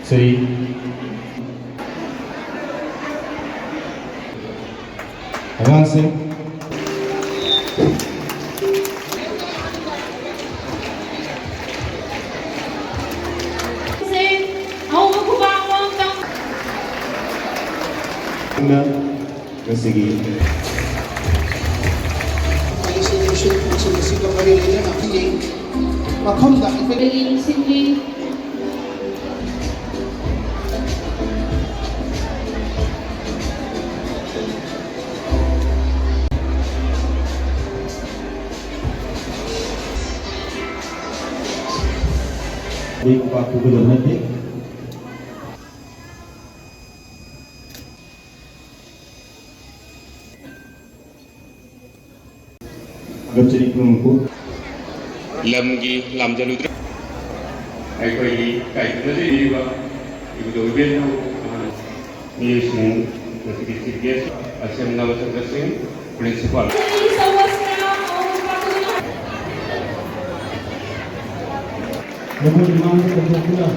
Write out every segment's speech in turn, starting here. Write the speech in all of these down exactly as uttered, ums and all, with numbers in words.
ꯁꯤ ꯑꯉꯥꯡꯁꯤꯡ꯫ ꯁꯦ, ꯑꯍꯧꯕ ꯈꯨꯕꯥꯛ ꯑꯃ ꯑꯝꯇꯪ꯫ ꯉꯁꯤꯒꯤ ꯃꯐꯝꯗ ꯑꯩꯈꯣꯏ ꯂꯩꯔꯤꯁꯤꯡꯒꯤ ꯈꯨꯕꯥꯛ ꯈꯨꯒꯗꯕ ꯅꯠꯇꯦ꯫ ꯊꯥꯒꯠꯆꯔꯤ ꯄꯨꯝꯅꯃꯛꯄꯨ꯫ ꯂꯝꯒꯤ ꯂꯥꯝꯖꯜꯂꯨꯗ꯭ꯔꯦ꯫ ꯑꯩꯈꯣꯏꯒꯤ ꯀꯥꯏꯀꯨꯅꯗ ꯏꯕꯤꯕ ꯏꯕꯨꯙꯧ ꯏꯕꯦꯟ ꯃꯤꯑꯣꯏꯁꯤꯡ, ꯃꯁꯤꯒꯤ chief guest, ꯑꯁꯦꯝꯅꯕ ꯁꯪꯒꯁꯤꯡ, principal꯫ ꯃꯈꯣꯏꯒꯤ ꯃꯥꯡꯗ ꯀꯧꯊꯣꯛꯇꯨꯅ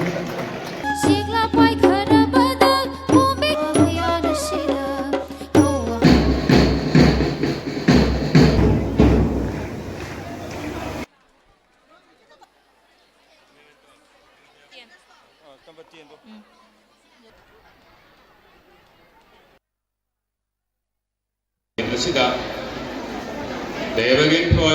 ꯁꯤꯛꯂꯥ ꯄꯥꯏꯈꯔꯕꯗ ꯈꯣꯝꯕꯤ ꯃꯌꯥꯅ ꯁꯤꯗ ꯀꯧꯕ꯫ ꯑꯁꯤꯗ the arrogant voice